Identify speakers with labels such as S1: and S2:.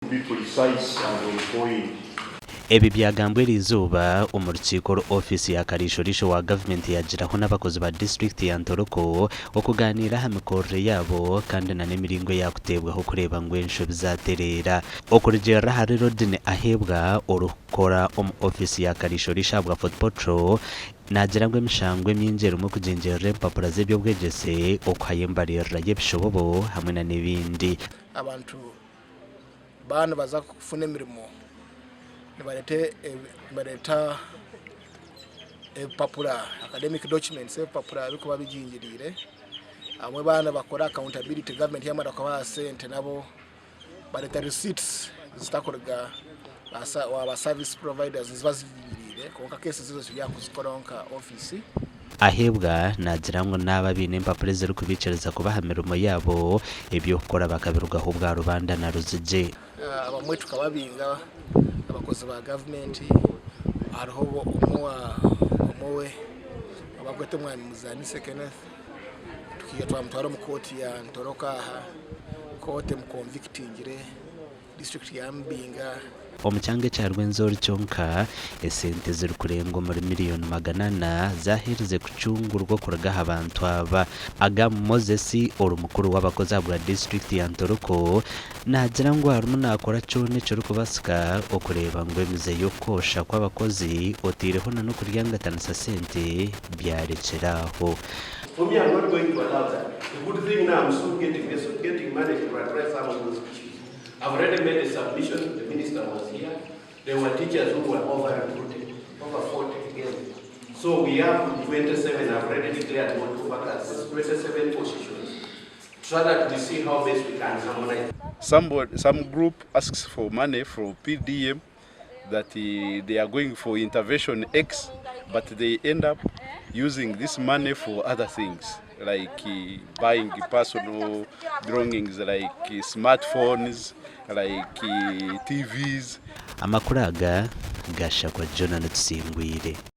S1: Be precise and on point.
S2: Ebi byagambwa eriizooba omu rukiiko oru ofiisi ya Kariisho-riisho wa gavumenti yaagiraho n'abakozi ba disiturikiti ya Ntoroko okugaaniira aha mikorere yaabo kandi na n'emiringo eyaakuteebwaho kureeba ngu enshobi zaatereera. Okurugiirira ahari Rodney Aheebwa orikukora omu ofiisi ya Kariisho-riisho ahabwa Fort Portal, naagira ngu emishango emingi erimu okugyingyerera empapura z'eby'obwegyese, okuhayo embariirira y'ebishobobo hamwe na n'ebindi.
S3: Abantu baaba nibaza kufuna emirimo nibareeta ebipapura academic documents ebipapura ebirikuba bigingiriire. Abamwe baaba nibakora accountability gavumenti yaamara kubaha sente nabo bareeta receipts zitakuruga aha ba service providers niziba zigingiriire kwonka cases ezo turi aha kuzikoraho nka ofiisi.
S2: Aheebwa naagira ngu n'abo abaine empapura ezirikubaikiriza kuba aha mirimo yaabo, eby'okukora bakabirugaho obwa rubanda na ruzigye.
S3: Abamwe tukababinga abakozi ba gavumenti, hariho omwe we abarikweta omwami Muzanise Kenneth tukaija twamutwara omu kooti ya Ntoroko aha, kooti emukonvikitingire. Disiturikiti ya Mbinga.
S2: Omu kyanga ekya Rwenzori kyonka, esente ezirikurenga omuri miriyoni 400 zaaherize kucungurwa okuruga aha bantu aba. Agam Moses ori mukuru w'abakozi ahabwa disiturikiti ya Ntoroko naagira ngu arimu naakora kyona ekirikubasika okureeba ngu emize y'okwosha kw'abakozi oteireho na n'okuryangatanisa sente byarekyera aho.
S4: For me, I'm not going to allow that. The good thing now, I'm soon getting, we're soon getting money to address some of those issues. I've already made a submission, the minister was here. There were teachers who were over recruited, over 40 again. So we have 27, I've already declared more two vacancies, 27 positions, so that we see how best we can harmonize.
S5: Somebody, some group asks for money from PDM that uh, they are going for intervention X, but they end up using this money for other things like uh, buying personal belongings like uh, smartphones, like uh, TVs.
S2: Amakuru aga gashakwa Jonah Tusingwire.